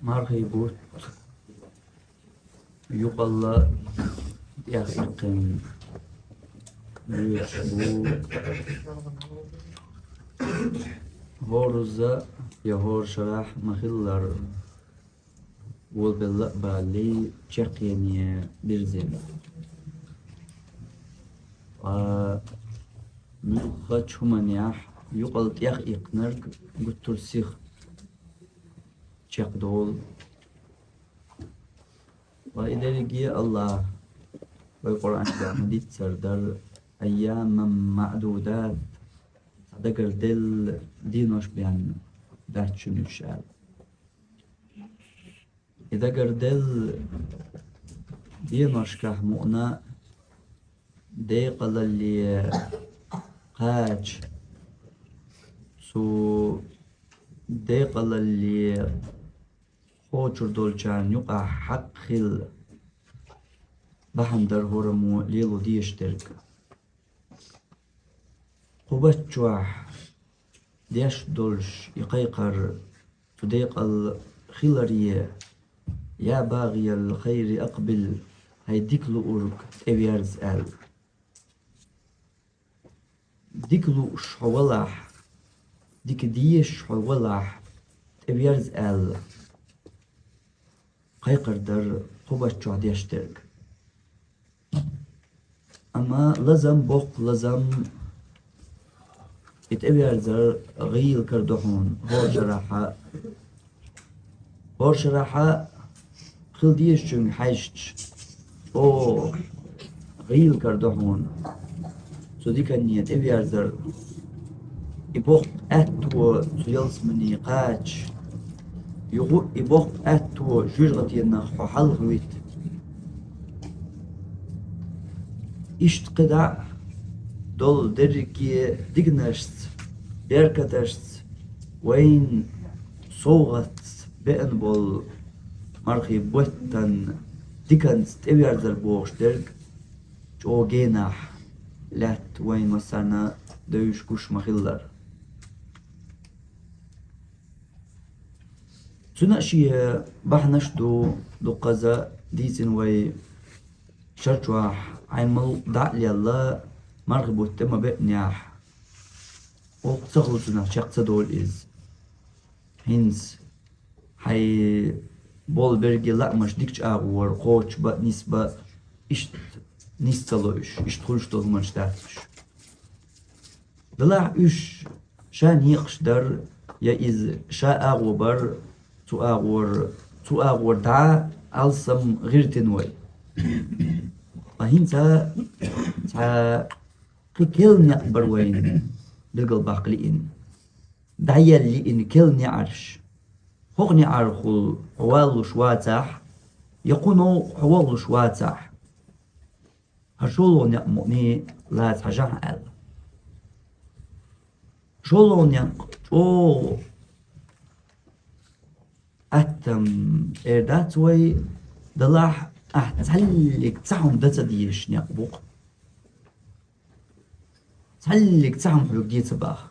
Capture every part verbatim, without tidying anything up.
Мархий бутт юкъалла тӀехъиккхина йоьдуш бу. ХӀорзза я хӀора шарахь ма-хиллара, волабелла а балале, чаккхене бирзина. Ткъа муьлххачу хӀуманехь юкъалла тӀехъиккхинарг гуттар а сиха чекхдолу. Ва и дерриге а АллахӀа вай Къуръан чохь ма-дийццара дара, айяман маъдудат, цхьа дагарделла денош бен дац шуна уьш аьлла. И дагарделла деношкахь мукъана декъалалле кхача, цу декъалалле кхочур долчарна юкъахь хьакъ хилла бахьана дара хӀораммо лело дезаш дерг. Кху баттахь деш долуш и кхайкхар цу декъал хиларе: «Я багӀиял хайри акъбил», хьайн дика луург тӀеверза аьлла. Дика лууш хьо валахь, дика дезаш хьо валахь, тӀеверза аьлла кхайкхар дара кху баттахь деш дерг. Амма лазам, боккха лазам, и тӀеверзар гӀийла карадо хьуна хӀора шарахь а. ХӀора шарахь а хила дезачуьнга хьаьжча, чӀогӀа гӀийла карадо хьуна цу диканна тӀеверзар. И боккха аьтто цу ялсамане кхача, юха и боккха аьтто жоьжахатенах хьо хьалхавита. Иштта кхидӀа а долу дерриге диканашца, беркаташца, вайна совгӀатца беана болу мархий баттан диканца тӀеверзар бохуш дерг чӀогӀа генахь лаьтта вайна массарна девзаш гуш ма-хиллара. Цуьнан а шен бахьанаш а ду, дуккхаза дийцина вай шарчохь, Ӏамал дӀа а лелла, мархий бутт тӀе ма-беънехь, оха ца хуьлу цунах чекх ца долу иза. ХӀинца хьайн болу берриге лаамаш дикачу агӀор кхочуш бан а, нисбан а, иштта нис ца ло уьш, иштта хуьлуш долу хӀуманаш дац уьш. Делахь уьш ша некъаш дара, я иза ша агӀо бара, цу агӀор, цу агӀор дӀа алсам гӀиртина вай. Ткъа хӀинца цхьа кхин керла некъ бара вайна билгалбаккха лиъна. ДӀаелла лиъна керла неӀарш. ХӀокху неӀархула хьо валлуш вацахь, я кху новкъа хьо вахлуш вацахь, хӀара шолгӀа некъ мукъане лаца хьажахь аьлла. ШолгӀа некъ чӀогӀа атта эр дац вай, делахь ахь цхьаллиг цхьа хӀума дан ца дезаш некъ бу-кх. Цхьаллиг цхьа хӀума хьоьга де ца баха.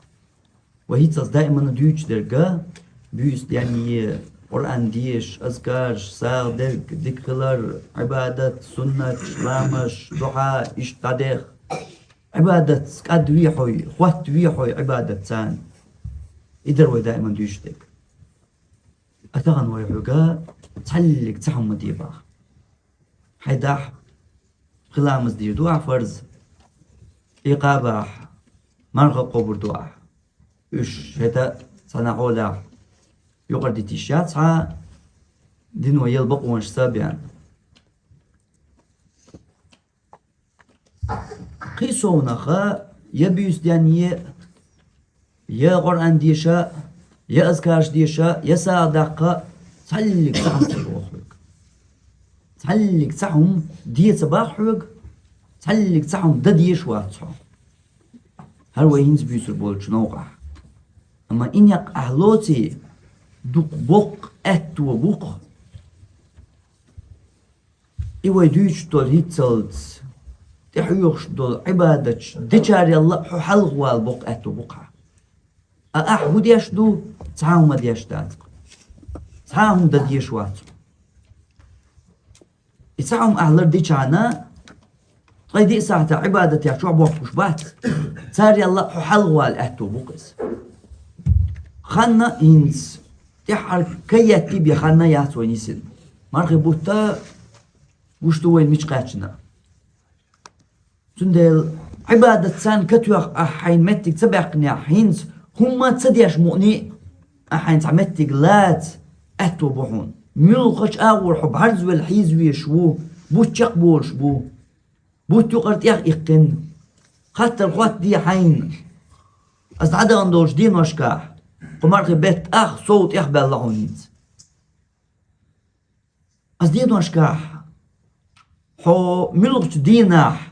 Вай хӀинццалц даимана дуьйцуш дерг а: буьйса денъян, Къуръан дезаш, азкарш, сагӀа дерг, дика хилар, Ӏибадат, суннаташ, ламаш, духьа, иштта дӀадеха. Ӏибадатца кӀадве хьо, хӀоттаве хьо Ӏибадатца. И дара вай даимана дуьйцуш дерг. Ткъа тахана вай хьоьга цхьаллиг цхьа хӀума ма де баха. Хьайдахь, пхи ламаз дийр ду ахь фарз, и кхабахь, марха кхобур ду ахь. Уьш хӀета цхьана хьолехь юкъара дита йиш яц хьан, дино яла бакъонаш са а бен. Кхин совнаха я буьйса денъян, я Къуръан деша, я азкарш деша, я сагӀа даккха, цхьаллиг цхьа хӀума ца боху хьоьга. Цхьаллиг цхьа хӀума де ца баха хьоьга, цхьаллиг цхьа хӀума дан дезаш вац хьо. ХӀара вай хӀинца буьйцур болчу новкъахь. Амма и некъ ахь лоций, дукха боккха аьтто бу-кх. И вай дуьйцуш долу хӀинццалц тӀехьоьхуш долу Ӏибадаташ дечарел а хьо хьалхавала боккха аьтто бу-кх хьан. Ткъа ахь хӀун деш ду, цхьа хӀума деш дац-кх. Цхьа а хӀума дан дезаш вац. И цхьа хӀума ахьа лардича хьона, ткъе диъ сахьата Ӏибадатехь чохь боккхуш бац, царел а хьо хьалхавала аьтту бу-кх иза. Ханна а хӀинца, тӀаьххьара кхайетта бен ханна яц вайна йисина. Мархий бутт гуш ду вайна мича кхаьчна. Цундела Ӏибадат санна катоьхна ахь хьайна меттиг ца баьккхинехь, хӀинца хӀумма а ца деш мукъане а ахь хьайна цхьа меттиг лаца аьтту бу хьуна. Муьлххачу агӀор хьо бӀарзвелла хьийза везаш ву, бутт чекхболуш бу. Бутт юкъара тӀех иккхина. Хаттар хӀоттаде хьайна. Ас дӀадахана долчу деношкахь, кху мархи беттан ах сов тӀехбаьлла хьуна хӀинца. Ас деношкахь, хьо муьлххачу дийнахь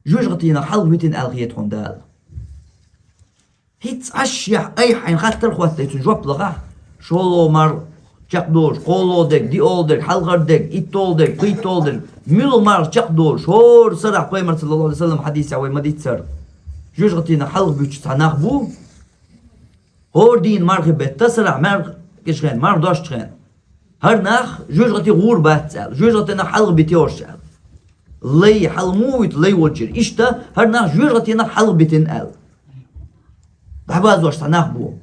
жоьжахатинах хьалха витина аьлла хета хьуна Дала. ХӀинца Ӏаш яхь айхьа хьайна хаттар а хӀоттаде цуьнан жоп лахахь, шолгӀа марха чекхдолуш, кхоалгӀа дерг, диъалгӀа дерг, хьалхара дерг, итталгӀа дерг, пхийтталгӀа дерг, муьлха марха чекхдолуш, хӀора сарахь Пайхамар, саллаллаху Ӏалайхи ва саллам, хьадисехь вай ма-дийццара, жоьжахатинах хьалха буьтуш цхьа нах бу, хӀора дийнан мархи беттан сарахь марха кӀечхьана, марха дошчхьана. ХӀара нах жоьжахати гӀур бац аьлла, жоьжахатинах хьалха битий уьш аьлла. Лай хьалха муха вуьту, лай волчуьра? Иштта хӀара нах жоьжахатинах хьалха битина аьлла. ДӀабазош цхьа нах бу.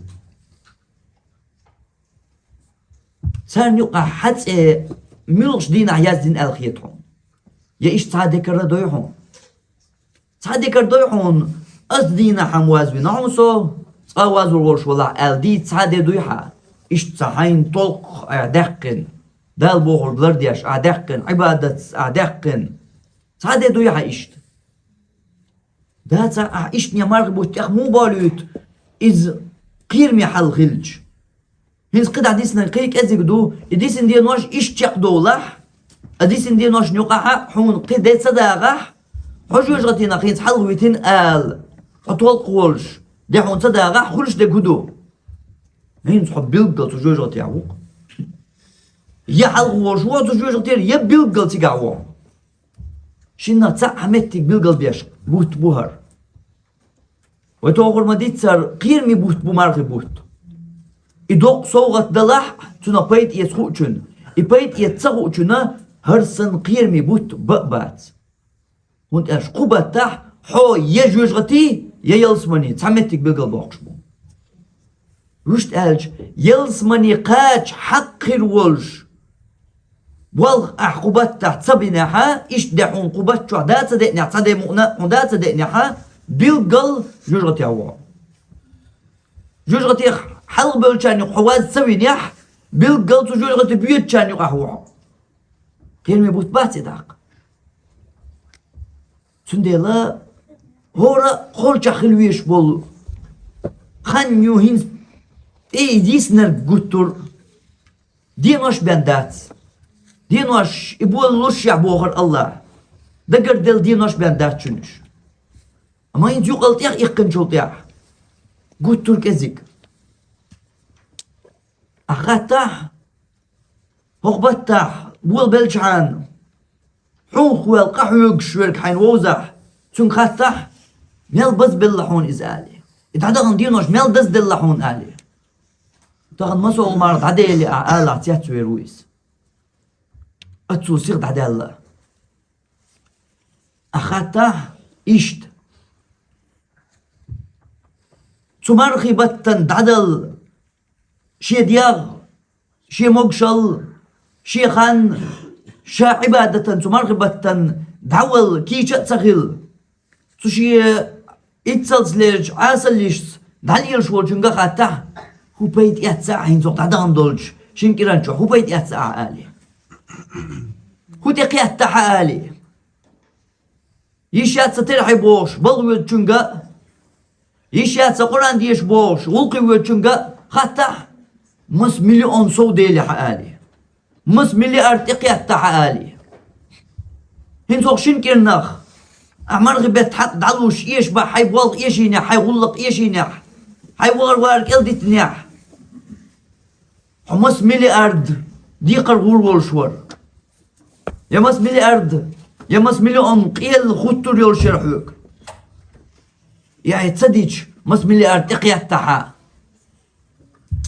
Царна юкъахь хьан цӀе муьлхачу дийнахь яздина аьлла хета хьуна? Я иштта цхьа а декара дой хьуна? Цхьа декара дой хьуна, ас дийнахь хьан вазвина хьуна со, цкъа а вазвур волуш валахь аьлла дийца цхьа а де дуй хьан? Иштта цхьа хьайна толкхах ахь даьккхина, Дала бохург лардеш ахь даьккхина, Ӏибадатца ахь даьккхина. Цхьа а де дуй хьан иштта? Дацахь ахь иштта мархи бутт тӀех муха болуьйту, иза кхераме хьал хилча? ХӀинца кхидӀа диснарг кхин а кӀезиг ду, и дисина денош иштта чекхдовлахь, а дисина деношна юкъахь а хьуна кхин де ца дагӀахь, хьо жоьжахатинах хӀинца хьалха витина ала, хьо толкхах волуш де хьуна ца дагӀахь, хуьлуш дерг хӀун ду? ХӀинца хьо билггал цу жоьжахатехь ву-кх. Я хьалха волуш ву хьо цу жоьжахатера, я билггал цигахь ву хьо. Шиннах цхьаъ хьан меттиг билгалбеш бутт бу хӀара. Вай тохур ма-дийццара, кхераме бутт бу мархи бутт. И доккха совгӀат далахь а, цунах пайда эца хуучунна, и пайда эца ца хуучунна хӀара санна кхераме бутт бан а бац. ХӀунда аьлча кху баттахь хьо я жоьжахати, я ялсамани, цхьа меттиг билгалбоккхуш бу. Вуьшта аьлча, ялсамани кхача хьакъ хир волуш, болх ахь кху баттахь ца бинехь а, иштта де хьуна кху батт чохь да ца деънехь, цхьа де мукъана а хьуна да ца деънехь а, билггал жоьжахатехь ву хьо. Жоьжахатех хьалха бевллачарна юкъа хьо ваз ца винехь, билггал цу жоьжахати боьдучарна юкъахь ву хьо. Кхераме бутт бац и даккха. Цундела хӀора а кхоллачохь хила везаш болу хан ю хӀинца тӀе и диснарг гуттар а. Денош бен дац. Денош и болалушшехь бохура АллахӀа. Дагарделла денош бен дац шуна уьш. Амма хӀинца юкъал тӀех иккхинчул тӀаьхьа гуттар а кӀезиг. Ахь хаттахь, хӀокху баттахь болабелчхьана, хьуьнхахваьлла къахьоьгуш верг хьайна вовзахь, цуьнга хаттахь, мел базбелла хьуна иза алий? И дӀадахана денош мел дазделла хьуна алий? Тахана масолгӀа марха дӀаделлий ахь алахь, цецвер ву иза. Аццул сиха дӀадаьлла. Ахь хаттахь иштта. Цу мархи баттана дӀадала шен дегӀ, шен могушалла, шен хан, ша Ӏибадатан цу мархи баттан дӀавала кийча а ца хилла, цу шен иццалц лелачу Ӏасаллишца дӀалелаш волчуьнга а хаттахь, хӀун пайда эцна ахь хӀинца хӀокху дӀадахана долчу шина кӀиран чохь, хӀун пайда эцна ахь алий? ХӀун тӀе кхетта хьан алий? Йиш яц сан терхье бохуш, балха воьдучуьнга а, йиш яц сан Къуръан деша бохуш, гӀуллакхе воьдучуьнга а хаттахь, маса миллион сов деллий хьан алий? Маса миллиард тӀе кхетта хьан алий? ХӀинца хӀокху шина кӀирнах, ахь мархи бетта хьакъ дӀалуш эшабахь, хьайн болх эшийнехь, хьайн гӀуллакх эшийнехь, хьайн вахар-вар кӀел дитинехь, хьо маса миллиард декхар гӀур волуш вара? Я маса миллиард, я маса миллион къелла хуттур йолуш яра хьоьга? Я и ца дича, маса миллиард тӀе кхетта хьан?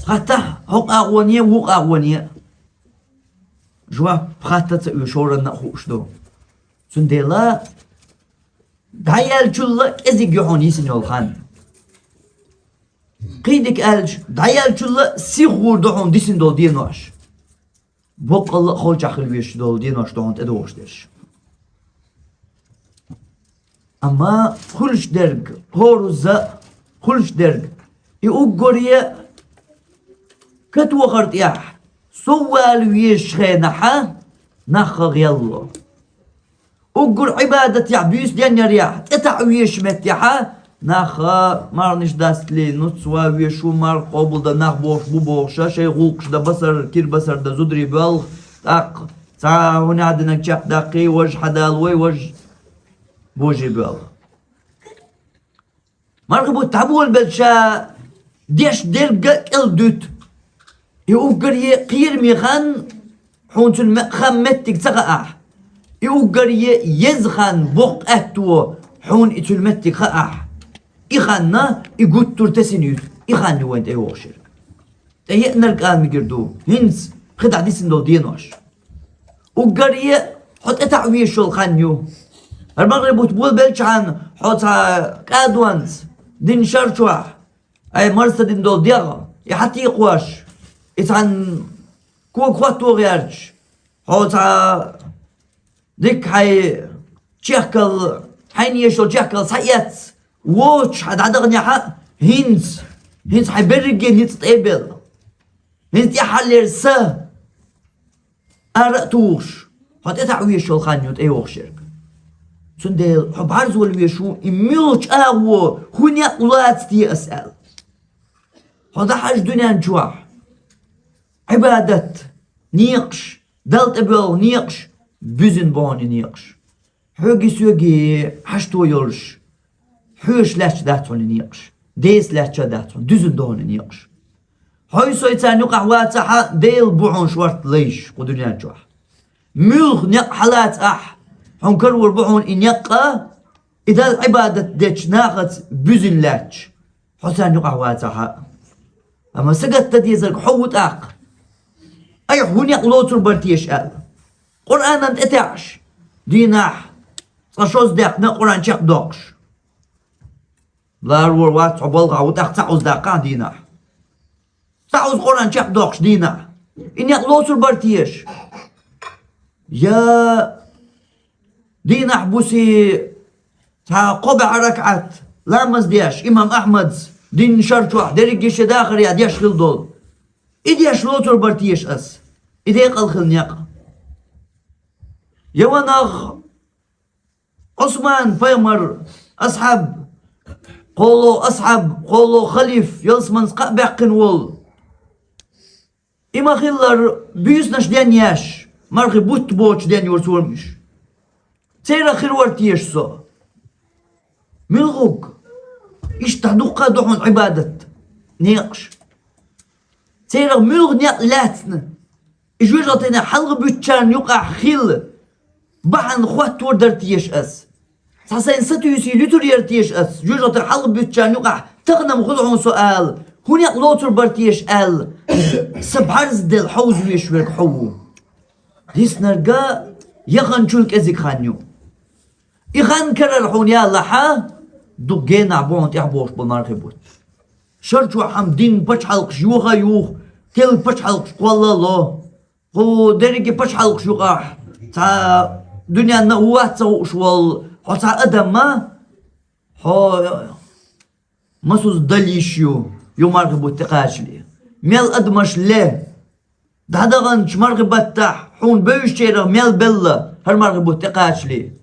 Хаттахь, хӀокху агӀоне а, вукху агӀоне а. жоп хатта ца оьшу хӀоранна а хууш ду. Цундела дӀаяьллачул а кӀезига ю хьуна йисина йолу хан. Кхин дика аьлча, дӀаяьллачул а сиха гӀур ду хьуна дисина долу денош. Боккъалла а холчохь хила везаш долу денош ду хьуна тӀедогӀуш дерш. Амма хуьлуш дерг, хӀорузза а хуьлуш дерг, и уггаре а катохар тӀехь, соввала везачу хенахь нах гӀелло. Уггар Ӏибадатехь, буьйса денъярехь, тӀетаӀа везачу меттехь нах марханаш дастале, нуц ван везаш ву, марха къобалдан нах бохуш бу бохуша, шайн гӀуллакхаш дан басар, кира басар дан зударий боьлху, тӀаккха цхьа хӀун динарг чекхдаккхий, важа хьадалой, важа божий боьлху. Мархи бутт дӀаболабелча деш дерг а кӀел дуьту. И уггаре кхераме хан хьуна цуьнан ме-, хан меттиг ца хаахь. И уггаре еза хан боккха аьтто хьуна и цуьнан меттиг хаахь. И ханна и гуттар тесина юьту. И хан ю вайн тӀейогӀуш ерг. ТӀееанарг ала мегар ду, хӀинца пхи дӀадисина долу денош. Уггаре а хьо тӀетаӀа везаш йолу хан ю. ХӀара мархи бутт болабелчахьана хьо цхьа кӀадонца дина шар чохь, ай марса дина долу дегӀ, и хьатекхош, и цхьана кога хӀотто гӀерташ, хьо цхьа дикка хьайн чехкал, хьайна еш йолу чехкал схьаэцна, воцуш хьан дӀадаханехь а, хӀинца, хӀинца хьайн берриге ницкъ тӀе а белла. ХӀинца тӀаьххьарлера са ара а тухуш, хьо тӀетаӀа везаш йолу хан ю тӀейогӀуш ерг. Цундела хьо бӀарзвала везаш ву, и муьлхачу агӀо хӀун некъ лаца те ас аьлла. Хьо дӀахьажа дуьнен чохь. Ӏибадат, некъаш, Далла тӀебоьлху некъаш, буьзина бу хьуна и некъаш. Хьоьгий-соьгий хьашто йолуш, хьоьжуш лаьтташ дац хьуна и некъаш, деса лаьтташ а дац хьуна, дуьзина ду хьуна и некъаш. Хьой-сой царна юкъахь вацахь а, Дела бу хьуна шортта лайш кху дуьнен чохь. Муьлха некъ хьалаца ахь, хьуна карор бу хьуна и некъ а, и Далла Ӏибадат дечу нахаца буьзина лаьтташ. Хьо царна юкъахь вацахь а. Амма сагатдан дезарг хьо ву тӀаккха. Айхьа хӀун некъ лоцур бара теша аьлла. Къуръанан тӀетаьӀаш, дийнахь цкъа шозза даьккхина Къуръан чекхдоккхуш. Ларвор вац хьо балхахь ву тӀаккха цхьа оза даккхахь дийнахь. Цхьа оза Къуръан чекхдоккхуш дийнахь. И некъ лоцур бара теша. Я дийнахь буси цхьа кхо бӀе ракаӀат ламаз деш, имам Ахьмадс динна шар чохь дерриге шен дахарехь деш хила долу. И деш лоцур бара теша ас, и декъала хила некъ. Я ванах, Ӏусман пайхамар асхьаб, кхоло асхьаб, кхоло халиф, ялсаманца кхаъ баьккхина волу. И ма-хиллара буьйсанаш денъеш, мархи бутт боцуш денъяра цо уьш. Церах хир вара теша со. Муьлхуг? Иштта дуккха а ду хьуна Ӏибадат, некъаш. Церах муьлха некъ лаьцна, и жоьжахатина хьалха буьттучарна юкъахь хила бахьана хӀоттор дара теша ас. Цхьа сайн сатуьйсий луьцур яра теша ас, жоьжахатар хьалха буьттучарна юкъахь тахана-м хуьлу хьуна со ала, хӀун некъ лоцур бара теша аьлла, сан бӀарзделла хьовза везаш верг хьо ву. Диснарг а яханчул кӀезиг хан ю. И хан карара хьуна ялахь а, дукха генахь бу хьуна тӀехь бохуш болу мархи бутт. Шар чохь-м дин пачхьалкхаш йоха а юху, телла пачхьалкхаш кхолла а ло. Кху дерриге пачхьалкхаш юкъахь цхьа дуьненна а вац ца хууш волу хьо цхьа адам а, хьо масуза дала йиш ю, ю мархи бутт тӀекхачале. Мел адамаш ле, дӀадаханчу мархи баттахь хьуна бевзачерах мел белла хӀара мархи бутт тӀекхачале.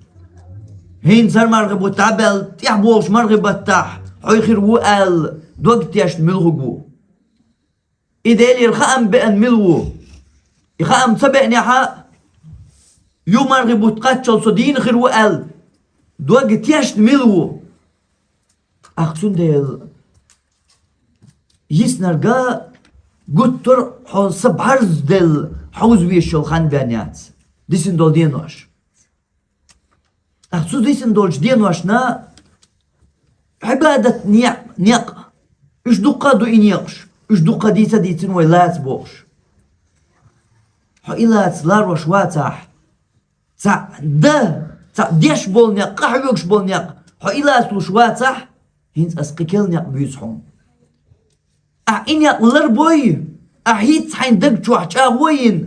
ХӀинца хӀара мархи бутт дӀабаьлла тӀехь бохучу мархи баттахь хьой хир ву аьлла дог тешна муьлхуг ву? И Делера хаам беана мила ву? И хаам ца беанехь а, ю мархи бутт кхаччалц со дийна хир ву аьлла дог тешна мила ву? Ахь цундела йиснарг а гуттар а хьо сан бӀарзделла хьовза везаш йолу хан бен яц, дисина долу денош. Ахь цу дисина долчу деношна Ӏибадат некъ, некъ, уьш дуккха а ду и некъаш, уьш дуккха дийца а дийцина вай лаца бохуш. Хьо и лаца ларвеш вацахь, цхьаъ да, цхьаъ деш бола некъ, къахьоьгуш бола некъ, хьо и лацалуш вацахь, хӀинца ас кхин керла некъ буьйцу хьуна. Ахь и некъ ларбой, ахь хӀинца хьайн даг чохь чӀагӀо йина,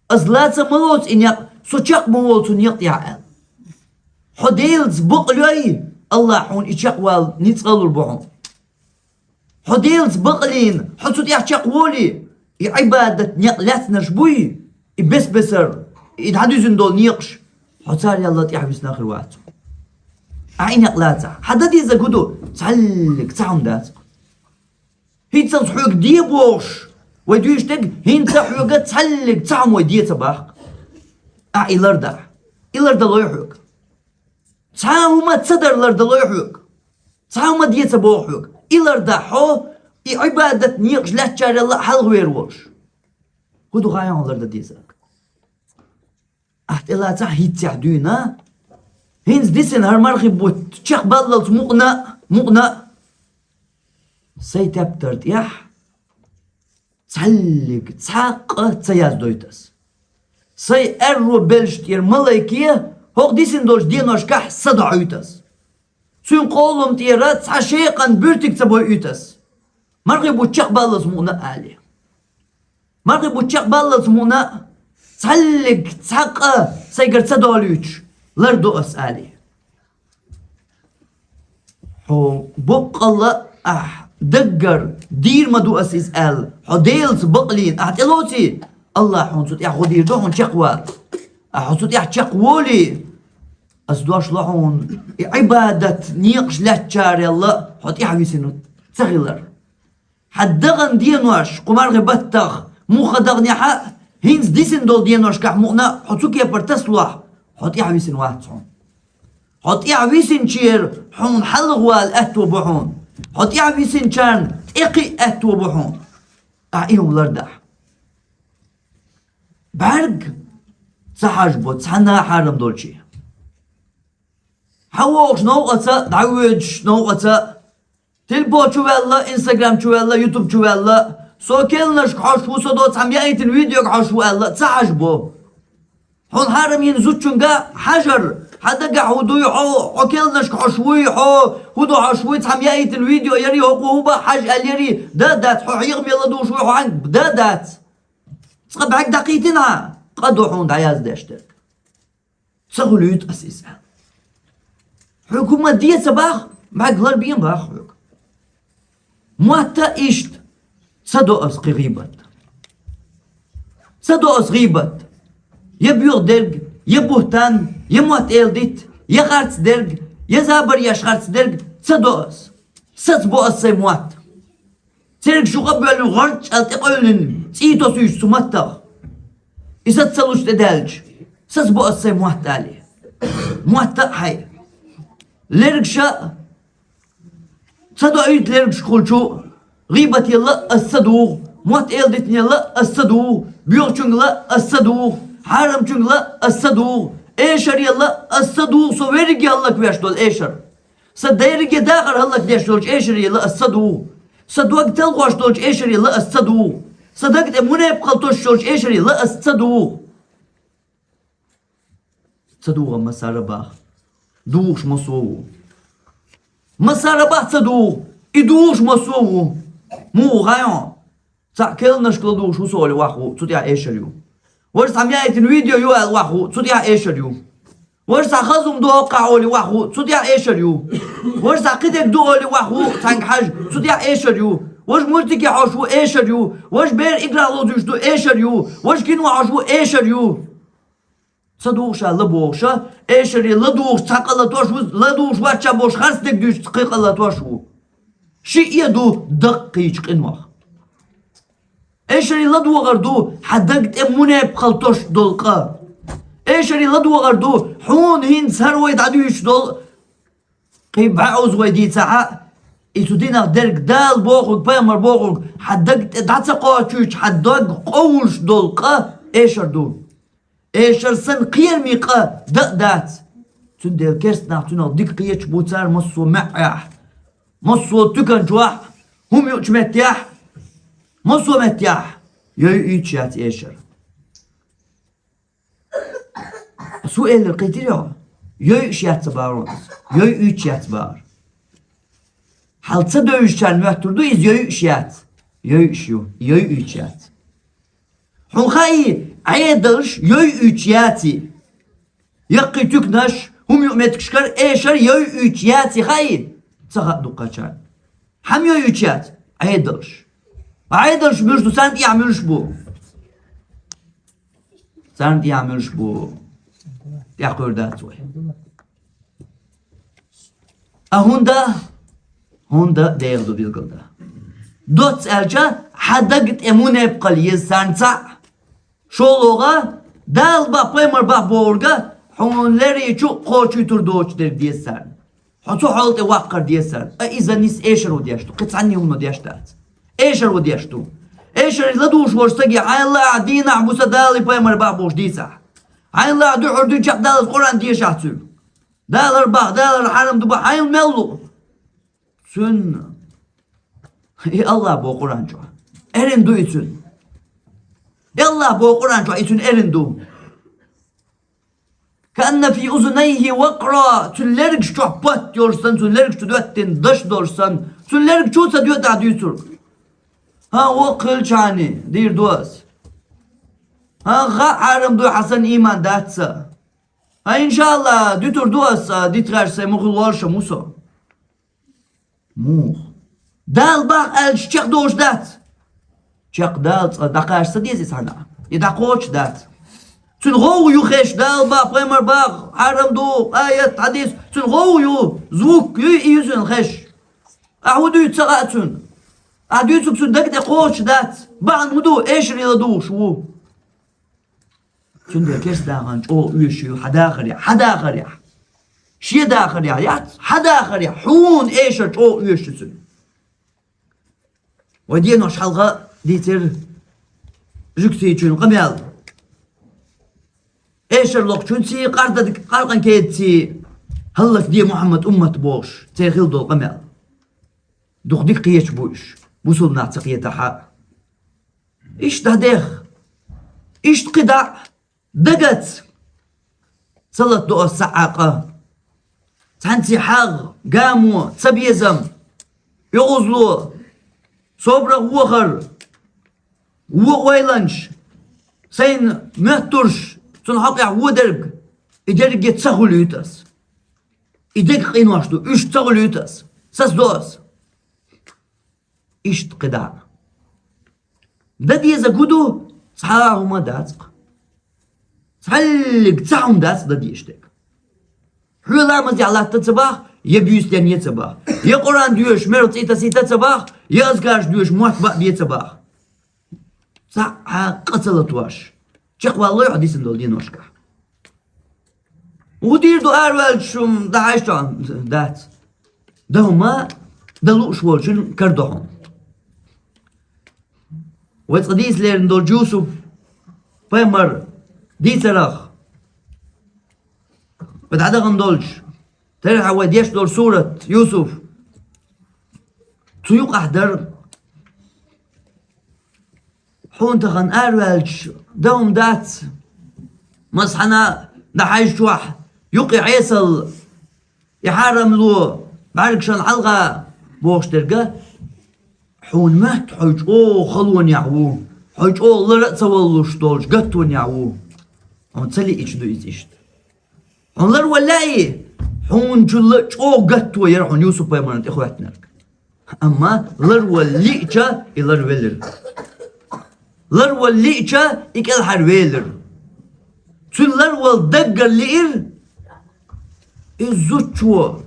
ас лаца а ма лоцу и некъ, со чекх ма волу цу некъа тӀехь аьлла. Хьо Делаца бакълой, Аллахь хьуна и чекхвала ницкъ а лур бу хьуна. Хьо Делаца бакълийна, хьо цу тӀехь чекхволий, и Ӏибадат некъ лаьцнарш буй, и бес-бесар, и дӀадуьзина долу некъаш, хьо царел а тӀаьхьа висина хир вац. Ахь и некъ лацахь, хьан дан дезарг хӀун ду? Цхьаьллиг цхьа хӀума дац. ХӀинцалц хьоьга де бохуш, вай дуьйцуш дерг, хӀинца хьоьга цхьаьллиг цхьа хӀума вай де ца боху. Ахь и лардахь, и лардалой хьоьга. Цхьа а хӀума ца дар лардалой хьоьга. Цхьа а хӀума де ца боху хьоьга. И лардахь хьо, и Ӏибадат некъаш лаьцначарел а хьалхавер волуш. ХӀун ду хьан хьуна лардан дезарг? Ахь тӀелацахь, хӀинццехь дуьйна, хӀинца дисина хӀара мархи бутт чекхбаллалц мукъана а, мукъана а. Сайн тептар тӀехь цхьаьллиг цхьа къа ца яздойту ас. Сайн аьрру белшаш тӀера малайке хӀокху дисина долчу деношкахь са доӀуьйту ас. Цуьнан къоллам тӀера цхьа шекъан буьртиг ца бойуьйту ас. Мархи бутт чекхбаллалц мукъана а, али. Мархи бутт чекхбаллалц мукъана а, цхьаьллиг цхьа къа сайгара ца долуьйтуш, лардо ас, али. Хьо боккъалла а ахь даггара дийр ма ду ас иза аьлла, хьо Делаца бакълийна ахь тӀелоций, Аллахь хьуна цу тӀехь гӀо дийр ду хьуна чекхвала. Ахь хьо цу тӀехь чекхволий, ас дош ло хьуна, и Ӏибадат некъаш лаьцначарел а хьо тӀаьхьа висина ца хилар. Хьан дахана денош кху мархи баттах муха даханехь а, хӀинца дисина долу деношкахь мукъана а хьо цу кепара тасалахь, хьо тӀаьхьа висина вац хьуна. Хьо тӀаьхьа висинчеран хьуна хьалхавала аьтто бу хьуна. Хьо тӀаьхьа висинчарна тӀекхиа аьтто бу хьуна. Ахь и хӀума лардахь. БӀаьрг ца хьажабо цхьанна а хьарам долче. Хьан вогӀуш новкъаца, дӀавоьдуш новкъаца, телефон чу ваьлла, Instagram чу ваьлла, YouTube чу ваьлла, со келнашка хьожуш ву, со доцу цхьамма яийтина видеога хьожуш ву аьлла, ца хьажабо. Хьуна хьарам йина зудчуьнга хьажар, хьан дагахь хӀун дуй хьо, хьо келнашка хьожуш вуй хьо, хӀун ду хьожуш вуй, цхьамма яийтина видео ярий, хӀокхо хӀун бан хьажа аьлла ярий, дан а дац, хьо хьехаме ладугӀуш вуй хьо хьаьнга, дан а дац. Цкъа бӀаьрг дӀакхийтина хьан, къа ду хьуна дӀаяздаьш дерг. Ца хуьлуьйту ас иза аьлла. Хьоьга хӀума де ца боху, бӀаьрг ларбе боху хьоьга. Мотт а иштта, ца до ас кхин гӀийбат. Ца до ас гӀийбат. Я боьха дерг, я буьхтан, я мотт эладита, я харц дерг, я забар еш харц дерг ца до ас. Сацбо ас сайн мотт. Цергаш юкъа а боьллина, гӀорчӀал тӀекъевлина, цӀий тосуьйтуш цу маттах. И саца ца луш тӀедаьлча, сацбо ас сайн мотт, али. Мотт а хьай. Лергаш а ца доуьйту, лергашкахула чу гӀийбат елла а ас ца дугӀу, мотт эладитинелла а ас ца дугӀу, боьхачуьнгала а ас ца дугӀу, хьарамчуьнгала а ас ца дугӀу, эшар елла а ас ца дугӀу, со верриге хӀаллаквеш долу эшар. Сан дерриге дахар хӀаллакдеш долчу эшарийла ас ца дугӀу. Сан дог талхош долчу эшарийла ас ца дугӀу. Сан даг тӀе мунепакъал тосуш долчу эшарийла ас ца дугӀу. Ца дугӀу массара баха. ДугӀуш массо а ву. Массара баха ца дугӀу. И дугӀуш массо а ву. Муха хьайо? Цхьаъ келнашка ладугӀуш ву со олий ваха ву, цу тӀехь эшар ю. Важа цхьамма яийтина видео ю аьлла ваха ву, цу тӀехь эшар ю. Важа цхьа хаза хӀума ду хӀокхахь олий ваха ву, цу тӀехь эшар ю. Важа цхьа кхидерг ду олий ваха ву, цхьаьнга хьажа, цу тӀехь эшар ю. Важа мультике хьожуш ву, эшар ю. Важа бер игра лозуьйтуш ду, эшар ю. Важа кино хьожуш ву, эшар ю. Ца дугӀуш а ладугӀуш а, эшаре ладугӀуш цхьа къа латош ву, ладугӀуш вачча болуш харц дерг дуьйцуш кхин къа латош ву. Шиъ а ду даккхийчу къинойх. Эшаре ладогӀар ду хьан даг тӀе мунепакъал тосуш долу къа. Эшаре ладогӀар ду хьуна хӀинца хӀара вай дӀадуьйцуш долу кхин бӀе оза вай дийцахь а, и цу динах дерг Дала бохург, пайхамар бохург хьан даг тӀе дӀа ца кхочуьйтуш, хьан даг къовлуш долу къа эшар ду. Эшар санна кхераме къа дан а дац. Цундела керстанах цунах дика кхеташ бу цара массо а маьӀӀехь, массо а туькан чохь, хӀума юучу меттехь, массо а меттехь йойуьйтуш яц эшар. Суэллэр кхийтирий хьо? Йойуш яц бахар. Йойуьйтуш яц бахар. Хьал ца девзачарна моьттур ду иза йойуш яц. Йойуш ю, йойуьйтуш яц. Хьуна хаий, Ӏедалш йойуьйтуш яций? Яккхий туьканаш, хӀума юкъа меттигашкара эшар йойуьйтуш яций хаий? Ца хаьа дукхачарна. ХӀама йойуьйтуш яц? Ӏедалш. Ӏедалш муьлш ду, царна тӀехьа муьлш бу? Царна тӀехьа муьлш бу? ТӀехьакхуьйр дац вай. А хӀунда? ХӀунда дера ду билгал да. Доцца аьлча, хьан дага тӀе мунепакъал еза царна цхьаъ. ШолгӀа, Дала бакъ, пайхамар бакъ бохург, хьуна леричу кхочуьйтур доцуш дерг деза царна. Хьо цу хьол тӀе ваккхар деза царна. А иза нийса эшар ву деш ду, кхин цхьанна хӀума деш дац. Эшар ву деш ду. Эшар ладугӀуш волчу стаге, хьайна лаахь дийнахь бу сан Дала, пайхамар бакъ бохуш дийцахь. Хьайна лаахь дуьхьал дуьйцу чекхдаллалц Къуръан дешахь цуьнга. Дала бакъ, Дала хьарам ду бакъ, хьайна мел лу? Цуьнан и АллахӀ боху Къуръан чохь. Эрна ду и цуьнан. И АллахӀ боху Къуръан чохь, и цуьнан эрна ду. «Каанна фи узунайхи вакъра», цуьнан лергаш чохь пот йолуш санна, цуьнан лергаш чу доьттина даш долуш санна, цуьнан лерга чу ца доьтахь дуьйцург. ХӀан, воккха хилчахьана, дийр ду ас. ХӀан, хаьа хьарам дуй хьан санна, ийман дац сан. ХӀан, иншаалла, дуьтур ду ас, дитхаьрша сайн мухӀал волуш а мусо. Муха? Дала бакъ аьлча, чекхдолуш дац? Чекхдала, цкъа дӀакхача ца деза иза хьанна? И дӀакхочуш дац. Цуьнан гӀовгӀа ю хезаш, Дала бакъ, пайхамар бакъ, хьарам ду, аят, хьадис, цуьнан гӀовгӀа ю, звук юй, и ю цуьнан хезаш. Ахьа хӀун дуьйцу ца хаьа цуьнан. Ахьа дуьйцург цуьнан дага тӀе кхочуш дац. Бахьана хӀун ду, эшаре ладугӀуш ву. Цундела керста дахарна чӀогӀа оьшуш ю хьан дахарехь, хьан дахарехь. Шен дахарехь яц, хьан дахарехь, хьуна эшар чӀогӀа оьшуш ю цуьнан. Вай денош хьалха дийцира жуьгтичуьнан къамел. Эшар локхучуьнций, къардадг-, къаркъан кедаций, хӀаллакде Мухьаммад уммат бохуш, церан хилла долу къамел. Дукха дика кхеташ бу уьш, бусулба нах ца кхетахь а. Иштта дӀадеха. Иштта кхидӀа а дагаца ца латадо ас цхьа а къа. Цхьаьнций хьагӀ, гамо, цабезам, оьгӀазло, собарах вохар, вон ойланаш, сайна моьттурш, цунна хьокъехь вон дерг, и дерриге ца хуьлуьйту ас. И дерг къинош ду, уьш ца хуьлуьйту ас. Сацадо ас. Иштта кхидӀа а. Дан дезарг хӀун ду? Цхьа а хӀума дац-кх. Цхьаллиг цхьа хӀума дац дан дезаш дерг. Хьоьга ламазехь латта ца боху, я буьйса денъе ца боху, я Къуръан доьшуш мерла цӀий тасийта ца боху, я азкараш доьшуш мотт баа бе ца боху. Цхьа а къа ца латош, чекхваллой хьо дисина долу деношкахь? ХӀун дийр ду араваьллачу, м, дӀахьаьжча дац. Дан хӀума дан лууш волчун карадо хьуна. Вай цкъа дийца лерина долчу Юсуп-пайхамар дийцарах, вай дӀадахана долчу, терахье вай деш долу сурат Юсуп, цу юкъахь дара. Хьуна тахана араваьллачу дан хӀума дац, масхьана дӀахьаьжчохь юкъе Ӏесалла, и хьарамло бӀаьргашна хьалха бохуш дерг, хьуна моьтту хьо чӀогӀа халонехь ву, хьо чӀогӀа лара а ца валлуш долчу гаттонехь ву. Хьуна ца лиъча ду иза иштта. Хьуна ларвала лаьий, хьуна чу ла-, чӀогӀа гатто яра хьуна Юсуп-пайхамарна тӀехӀоьттинарг. Амма ларвала лиъча, и ларвелира. Ларвала лиъча, и кӀелхьарвелира. Цуьнан ларвала даггара лиира, иза зудчо,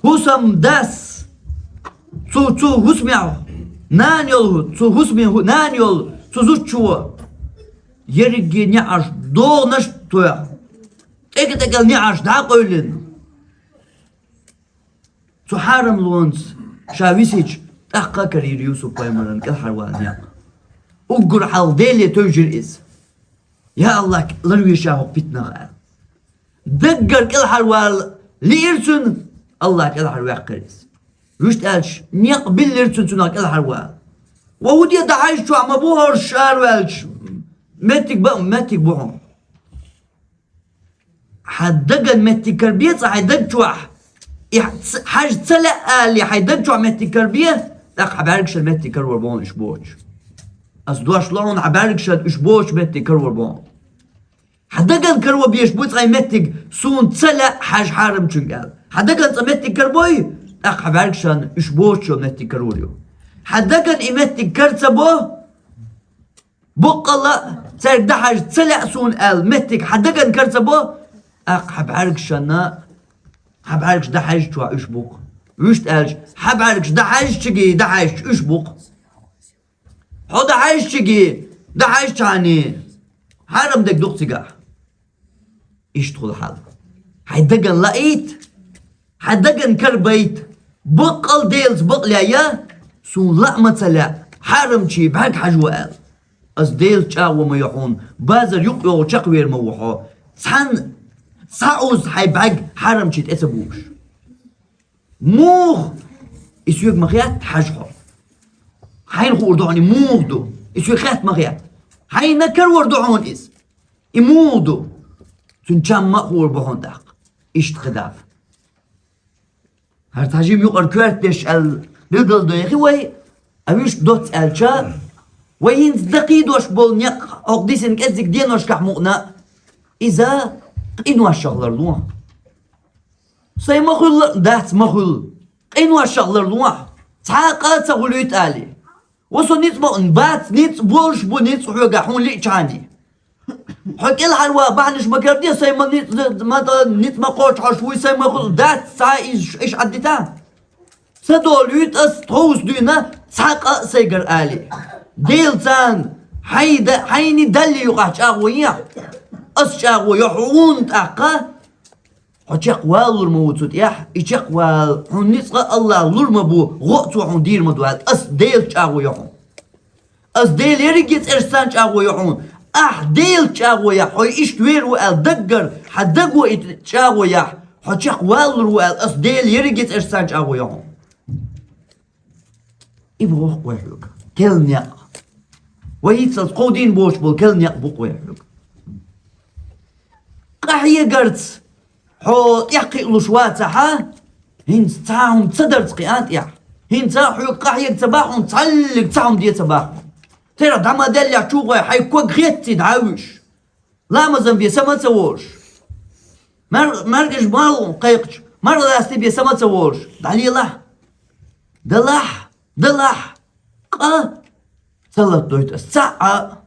хӀусамдас, цу, цу хӀусамехь нана йолу, цу хӀусаме хӀу-, нана йолу цу зудчо ерриге неӀарш догӀанаш а тоьхна, тӀекӀа-тӀекӀал неӀарш дӀа а къевлина, цу хьарамлонца ша висича, тӀаккха а карийра Юсуп-пайхамаран кӀелхьарвала некъ. Уггар хьалха Деле тевжира иза. Я АллахӀ, ларве ша хӀокху питанах аьлла. Даггара кӀелхьарвала лиира цуьнан, АллахӀ кӀелхьарваьккхира иза. Вуьшта аьлча, некъ биллира цуьнан цунах кӀелхьарвала. Ва хӀун де дӀахьаьжча чохь ма бу хӀорш араваьлча, меттиг бан, меттиг бу хьуна. Хьан даган меттиг карабе цкъа хьай даг чохь. И хьаж ца лаьа али, хьай даг чохь меттиг карабе, тӀаккха хьан бӀаьргашна меттиг каравар бохьан уьш боцуш. Ас дош ло хьуна, хьан бӀаьргашна уьш боцуш меттиг каравар бохьан. Хьан даган караво безаш бу цкъа и меттиг, суна ца лаьа хьаж хьарамчуьнга аьлла. Хьан даган цкъа меттиг карабой, тӀаккха хьан бӀаьргашна уьш боцуш йолу меттиг каравар ю. Хьан даган и меттиг кара ца бо, баккъалла а, цаьрга дӀахьажа ца лаьа суна аьлла меттиг хьан даган кара ца бо, тӀаккха хьан бӀаьргашна, хьан бӀаьргаш дӀахьаьжча уьш бу-кх. Вуьшта аьлча, хьан бӀаьргаш дӀахьаьжчиге дӀахьаьжча уьш бу-кх. Хьо дӀахьаьжчиге дӀахьаьжчхьана, хьарам дерг ду-кх цигахь. Иштта хуьлу хьал. Хьайн даган лаийта, хьан даган карабайта, баккъалла Делаца бакъ лаьа, суна лаа ма ца лаьа, хьарамчий бӀаьрг хьажо аьлла. Ас Делаца чӀагӀо ма йо хьуна, базар юкъ йогӀу чекхвер ма ву хьо. Цхьанна цхьа оза хьайн бӀаьрг хьарамчий тӀе ца бууш. Муха? И соьга ма хетта хьажа хьо. Хьайна хуур ду хьуна и муха ду. И соьга хетта ма хетта. Хьайна карор ду хьуна иза. И муха ду? Цуьнан чам ма а хуур бу хьуна тӀаккха. Иштта кхидӀа. ХӀара цхьа жима юкъара коьрта деш аьлла билгалдойхи вай, а вуьшта доцца аьлча, вай хӀинца дакхийдош болу некъ хӀокху дисина кӀеззиг деношкахь мукъана, иза къиношах ларло. Сайн ма хуьллу, дац ма хуьллу. Къиношах ларло. Цхьа а къа а ца хуьлуьйту али. Ва со ницкъ ма, бац, ницкъ болуш бу, ницкъ хьоьга хьуна лиъчхьана. Хьо кӀелхьарван бахьанаш ма карде, сайн ма ницкъ, ма, ницкъ ма кхочу хьош вуй, сайн ма хуьлу, дац, цхьа а иза иш Ӏаддита. Ца долуьйту ас тховса дуьйна цхьа къа а сайгара али. Дела царна хьайн да-, хьайна Далла юкъахь чӀагӀо ехьа. Ас чӀагӀо йо хьуна тӀаккха, хьо чекхвала лур ма ву цу тӀехь, и чекхвала хьуна ницкъ а АллахӀа лур ма бу, гӀо а цо хьуна дийр ма ду аьлла, ас Делаца чӀагӀо йо хьуна. Ас Делан ерриге цӀерашца чӀагӀо йо хьуна. Ахь Делаца чӀагӀо яхь, хьо иштта вер ву аьлла даггара, хьан даго и чӀагӀо яхь, хьо чекхвала лур ву аьлла, ас Делан ерриге цӀерашца чӀагӀо йо хьуна. И боху вай хьоьга. Керла некъ. Вай хӀинццалц кховдийна боцуш болу керла некъ бу-кх вай хьоьга. Къахьегарца хьо тӀекхиалуш вацахьа, хӀинца цхьа хӀума ца дарца кхиа тӀехь. ХӀинца хьоьга къахьега ца бахьа хьуна, цхьаллиг цхьа хӀума де ца бахьа хьуна. Церах дӀа ма деллехь чу гӀой, хьайн ког хетций дӀа а вуьш. Ламазан бен са ма ца волуш. Мар-, маргаш мал кхайкхачу, маргӀа ласти бен са ма ца волуш. ДӀалелахь. Далахь, далахь. Къа ца латадойту ас. Цхьа а.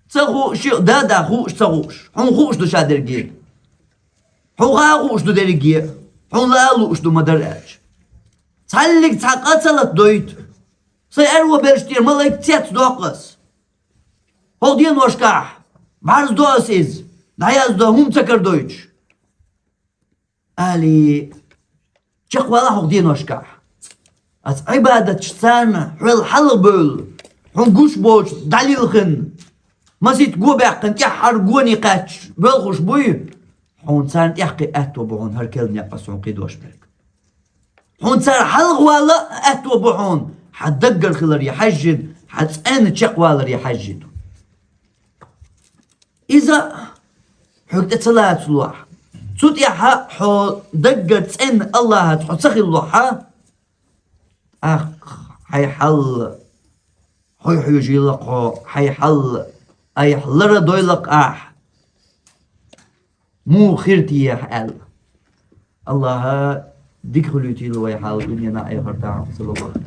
Ца хууш, да, да, хууш, ца хууш. Хьуна хууш ду ша дерриге. Хьуна хаа хууш ду дерриге. Хьуна лаа лууш ду ма-дарра аьлча. Цхьаллиг цхьа къа ца латадойту. Сайн аьрру бераш тӀера малайк цецдоккху ас. ХӀокху деношкахь бӀарздо ас иза, дӀаяздо хӀума ца карадойтуш. Али, чекхвала хӀокху деношкахь. Ас Ӏибадаташ царна хьол хьалхабевлла, хьуна гуш боцуш дӀалилхина, масийтта го баьккхина, тӀаьххьара гоне кхаьчча боьлхуш буй, хьуна царна тӀекхиа аьтто бу хьуна хӀара керла некъ ас хьуна кхидош берг. Хьуна цара хьалхавала а аьтто бу хьуна, хьан даггара хиларе хьаьжжина, хьан цӀена чекхваларе хьаьжжина. Иза хьоьга тӀе ца лацалахь. Цу тӀехьа хьо даггара цӀена АллахӀаца хьо ца хилалахьа, тӀаккха хьайн хьал, хьой хьоьжийла-кх хьо, хьайн хьал айхьа лара дойла-кх ахь. Муха хир техьа аьлла. АллахӀа дика хуьлуьйтийла вай хьал дуьненахь, эхартахь. Саллаллаху.